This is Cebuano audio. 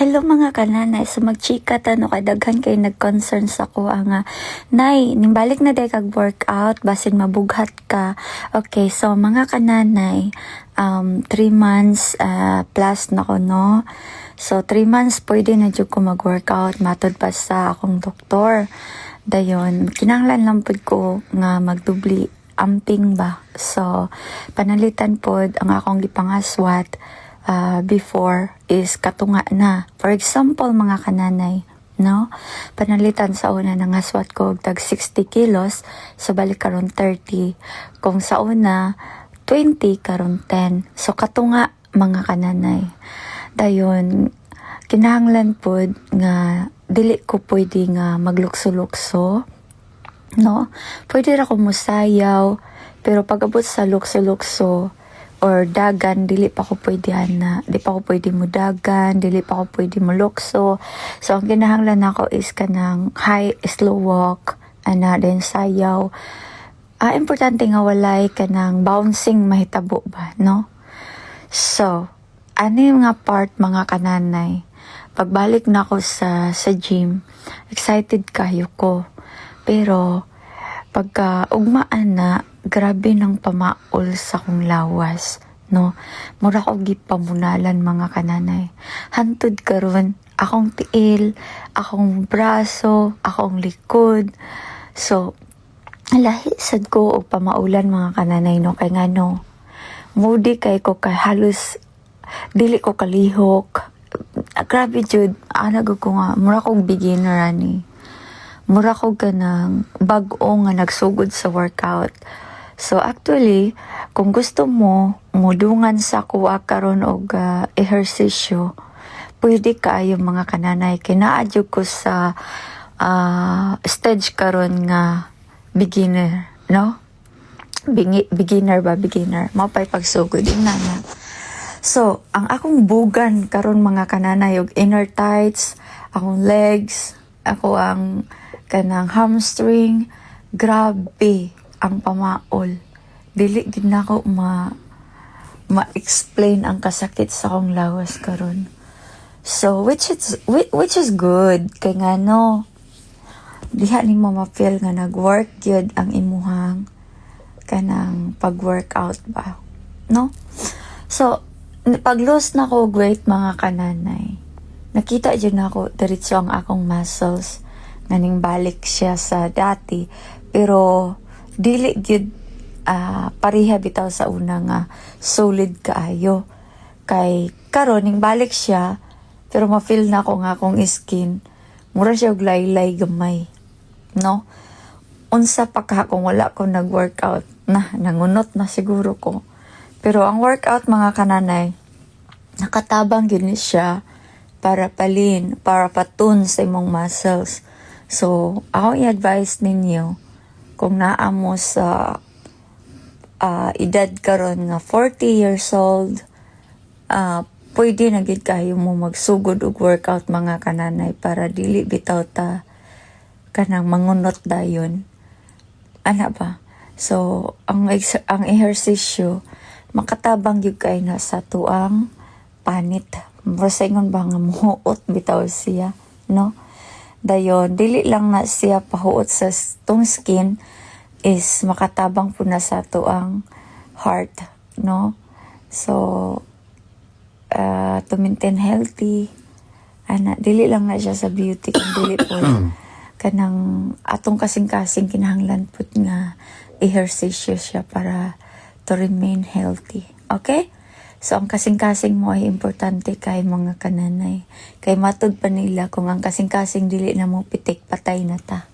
Hello, mga kananay, so magchika ta, no, kay daghan kay nag-concern sa ko nga, "Nay, nimbalik na day kag workout, basin mabughat ka." Okay, so mga kananay, 3 months plus na ko, no? So 3 months pwede na jud ko mag-workout matod pa sa akong doktor. Dayon, kinahanglan lang pud ko nga magdubli amping ba. So panalitan pod ang akong gipangaswat before is katunga na. For example, mga kananay, no? Panalitan sa una nangaswat ko og tag 60 kilos, so balik karon 30. Kung sa una 20, karon 10. So katunga, mga kananay. Dayon kinahanglan pod nga dili ko pwede nga maglukso-lukso, no? Pwede ra ko musayaw, pero pag abot sa lukso-lukso or dagan, dili pa ko pwede ana. Di pa ko pwede mo dagan, dili pa ko pwede mo lukso. So ang kinahanglan nako is kanang high slow walk ana, then sayaw. Importante nga walay kanang bouncing mahitabo ba, no? So, ano yung nga part, mga kananay? Pagbalik na ako sa gym, excited kayo ko. Pero, pagka ugmaan na, grabe ng pamaol sa kong lawas, no? Mura ko gipamunalan, mga kananay. Hantod karon, akong tiil, akong braso, akong likod. So, lahi sad ko og pamaulan, mga kananay, no, kay ngano moody kay ko, kay halos dili ko kalihok. Grabe jud ana gud ko nga mura kog beginner ani, mura ko kanang bag-o nga nagsugod sa workout. So actually, kung gusto mo mudungan sa kuha karon og ehersisyo, pwede kaayo, mga kananay, kay naa jud ko sa stage karon nga beginner, no? Beginner ba, beginner. Mao pa'y pagsugod din na. So, ang akong bugan karon, mga kananay, og inner thighs, akong legs, ako ang kanang hamstring, grabe ang pamaol. Dili gid nako ma ma-explain ang kasakit sa akong lawas karon. So, which is good kay ngano diha nimo ma-feel nga nag-work gyud ang imuhang kanang pag-workout ba, no? So, pag-lose na ko og weight, mga kananay, nakita jud nako diretso ang akong muscles nga ning balik siya sa dati, pero dili gyud pareha bitaw sa una nga solid kaayo, kay karon ning balik siya, pero ma-feel na ko nga akong skin mura siya og laylay gamay, no? Unsa pa ka kung wala ko nag-workout na, nangunot na siguro ko. Pero ang workout, mga kananay, nakatabang gyud ni siya para palin, para patun sa imong muscles. So ako i-advise ninyo, kung naa mo sa edad karon nga 40 years old, pwede na gid kayo mo magsugod og workout, mga kananay, para dili bitaw ta kanang mangunot dayon ana ba. So ang ehersisyo makatabang gyud kay na sa tuang panit. Mura sa ingon ba nga muhuot bitaw siya, no? Dayon dili lang na siya pahuot sa tong skin, is makatabang po na sa tuang heart, no? So to maintain healthy ana, dili lang na siya sa beauty kung dili po kanang atong kasing-kasing, kinahanglan pud nga ehersisyo siya para to remain healthy. Okay? So ang kasing-kasing mo ay importante kay, mga kananay, kay matud pa nila kung ang kasing-kasing dili na mo pitik, patay na ta.